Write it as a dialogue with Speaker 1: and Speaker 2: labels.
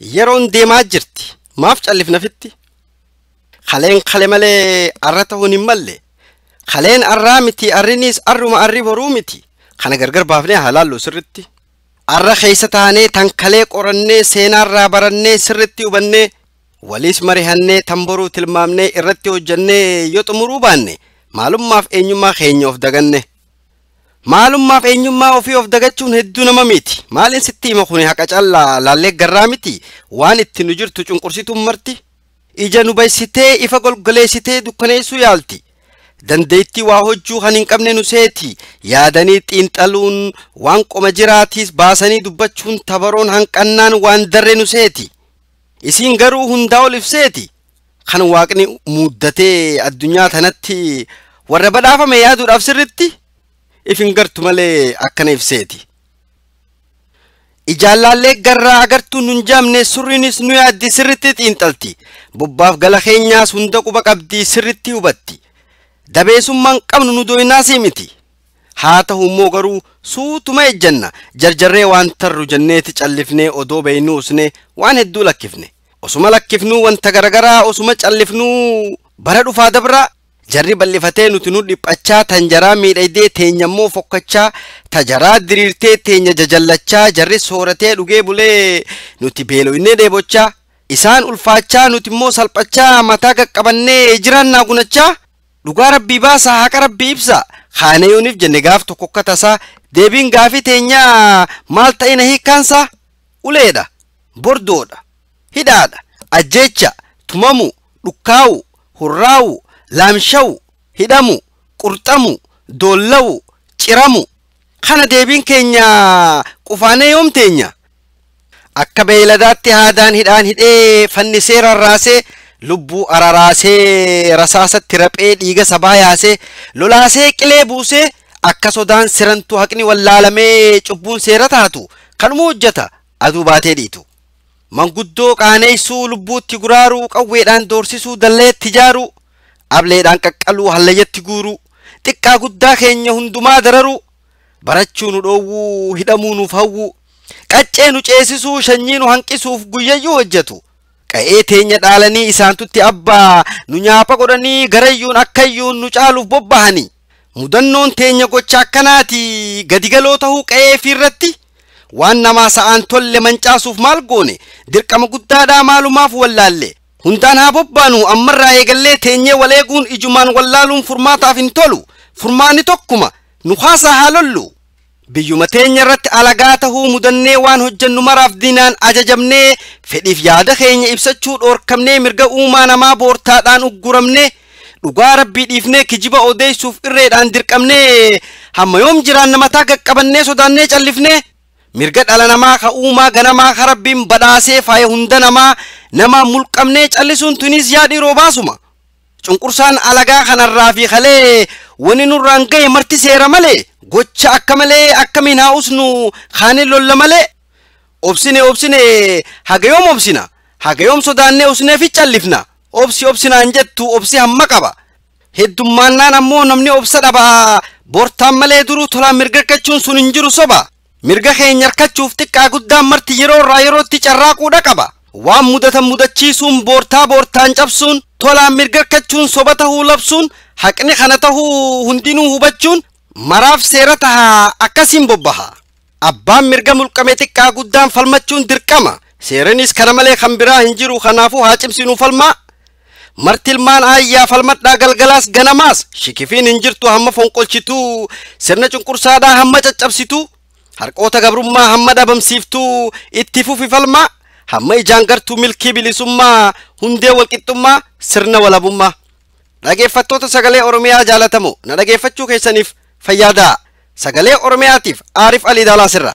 Speaker 1: Yeroon deemaa jirti. Maaf callifna fitti? Kaleen kale malee arra ta'uun hin malle. Kaleen arraa miti, arrinis arruma, arri boruu miti. Kana gargar baafnee haa laallu sirritti. Arra keessa taanee tan kalee qorannee, seenaarraa barannee, sirritti hubannee, waliis marihannee, tan boruu tilmaamnee irratti hojjannee yoo xumuruu baanne, maalummaaf eenyummaa keenya of daganne. Maalummaaf eenyummaa ofii of dagachuun hedduu nama miti. Maaliin sitti hima, kuni haqa callaa laallee garraa miti. Waan itti nu jirtu cunqursituun marti. Ija nu baysitee, ifa golgoleessitee dukkaneessuu yaalti. Dandeettii waa hojjuu kan hin qabne nu seeti. Yaadanii xiinxaluun waan qoma jiraatiis baasanii dubbachuun tabaroon hanqannaan waan darre nu seeti. Isiin garuu hundaa ol ibseeti. Kan waaqni muuddatee addunyaa tanatti warra badhaafame yaaduudhaaf sirritti if hin gartu malee akkana ibseeti. Ijaallaallee garraa agartuu nun jaamne, surriinis nu yaaddi, sirritti xiinxalti. Bobbaaf gala keenyaas hunda quba qabdi, sirritti hubatti. Dabeessummaan qabnu nu doynaasii miti. Haa ta'u immoo garuu suutuma ejjanna, jarjarree waan tarru jenneeti callifnee, odoo beeynuu usnee waan hedduu lakkifne. Osuma lakkifnuu wanta garagaraa, osuma callifnuu bara dhufaa dabraa jarri bal'ifatee nuti nu dhiphachaa, tan jaraa miidhagdee teenyammoo fokkachaa, ta jaraa diriirtee teenya jajallachaa, jarri sooratee dhugee bulee nuti beeloynee dheebochaa, isaan ulfaachaa nuti immoo salphachaa, mataa qaqqabannee jiraannaa gunachaa. Dhugaa rabbii baasaa, haqa rabbii ibsa kaanee yooniif jenne gaaf tokko akka tasaa deebiin gaafii teenyaa maal ta'ina? Hiikkaansaa uleedha, bordoodha, hidhaadha, ajjeecha, tumamu, dhukkaa'u, hurraa'u, laamsha'u, hidhamu, qurxamu, doolla'u, ciramu. Kana deebiin keenya qufaanee yoom teenya? Akka beeyladaatti haadaan hidhaan hidhee, fannisee, rarraasee, lubbuu araraasee, rasaasatti raphee, dhiiga sabaa yaasee, lolaasee, qilee buusee, akka sodaan sirantu, haqni wallaalamee cubbuun seera taatu kanuma hojjeta aduu baatee dhiitu. Manguddoo qaaneessuu, lubbuutti guraaruu, qawweedhaan doorsisuu, dalleetti ijaaruu, ableedhaan qaqqaluu, hallayyatti guuruu, xiqqaa guddaa keenya hundumaa dararuu, barachuu nu dhoowwuu, hidhamuu nuuf hawwuu, qaccee nu ceesisuu, sanyii nu hanqisuuf guyyayyuu hojjetu. Qa'ee teenya dhaalanii isaantutti abbaa nu nyaapha godhanii, garayyuun akkayyuun nu caaluuf bobbahanii. Mudannoon teenya gocha akkanaati, gadigaloo ta'uu qa'ee fi irratti waan namaa sa'aan tolle mancaasuuf maal goone? Dirqama guddaadhaa maalumaaf wallaalle? Hundaan haa bobbaanu ammarraa eegallee. Teenyee waleeguun, ijumaan wallaaluun furmaataaf hin tolu. Furmaanni tokkuma, nu haasaa haa lollu. Biyyuma teenya irratti alagaa tahuu mudannee, waan hojjennu maraaf diinaan ajajamnee, fedhiif yaada keenya ibsachuu dhoorkamnee, mirga uumaa namaa boortaadhaan ugguramnee, dhugaa rabbii dhiifnee kijiba odeessuuf irreedhaan dirqamnee, hamma yoom jiraanna mataa qaqqabannee sodaannee callifnee? Mirga dhala namaa ka uumaa ganamaa, ka rabbiin badhaasee faaya hunda namaa namaa mulqamnee callisuun tunis yaa dhiiroo baasuma. Cunqursaan alagaa kanarraa fi kalee wani nurraan gahe marti seera malee, gocha akka malee akkamiin haa usnu kaaniin lolla malee? Obsine, obsine, haga yoom obsina? Haga yoom sodaannee usnee fi callifna? Obsi obsinaan jettu obsi hamma qaba. Heddummaannaan ammoo namni obsa dhaba. Bortaan malee duruu tolaan mirga argachuun sun hin jiru, soba. Mirga keenya harkachuuf xiqqaa guddaan marti yeroo irraa yerootti carraaquudha qaba. Waan mudatan mudachiisuun, boortaa boortaan cabsuun, tolaan mirga harkachuun soba tahuu labsuun, haqni kana tahuu hundinuu hubachuun maraaf seera tahaa, akkasiin bobbaha. Abbaan mirga mulqame xiqqaa guddaan falmachuun dirqama. Seeranis kana malee kan biraa hin jiru, kanaafuu haa cimsinuu falmaa. Marti ilmaan aayyaa falmadhaa, galgalaas ganamaas shikifiin hin jirtu hamma fonqolchituu, sirna cunqursaadhaa hamma caccabsituu, harqoota gabrummaa hamma dhabamsiiftuu itti fufi falmaa, hamma ijaan gartuu milkii bilisummaa, hundee walqixxummaa, sirna walabummaa. Dhageeffattoota Sagalee Oromiyaa jaalatamoo, na dhageeffachuu keessaniif fayyaa. Sagalee Oromiyaatiif Aarif Alii Daalaasirra.